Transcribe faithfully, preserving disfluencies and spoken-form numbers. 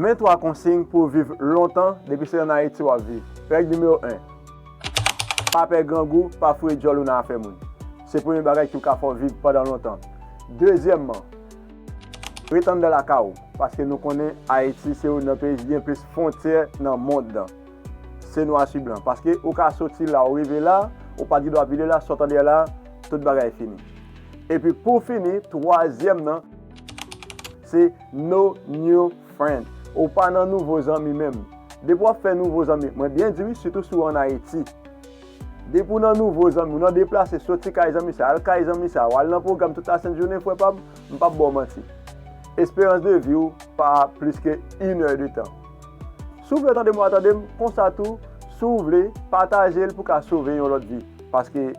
Men twa konsiy pou w viv lontan depi se ann Ayiti w ap viv. Règ nimewo en, pa pè grangou, pa foure djòl ou nan afè moun. Se premye bagay ki ka fè w viv pandan lontan. Dezyèmman, ret anndan lakay ou, paske nou konnen Ayiti se youn nan peyi ki gen plis fwontyè nan mond lan. Se nwa sou blan. Paske ou ka soti la, ou rive la, ou pa t gen dwa vide la, sa w tande la, tout bagay fini. Epi pou fini, twazyèm nan, se no new friend. Ou pa nan nouvo zanmi menm. Depi w ap fè nouvo zanmi, mwen byen di wi, sitou si w ann Ayiti. Depi w nan nouvo zanmi, w nan deplase, soti kay zanmi sa, al kay zanmi sa, w al nan pwogram tout lasent jounen, frè pa m, m p ap ba w manti. Esperans de vi w pa plis ke inè de tan. Si w vle tande m, w a tande m, konsa tou, si w vle, pataje l pou ka sove yon lòt vi. Paske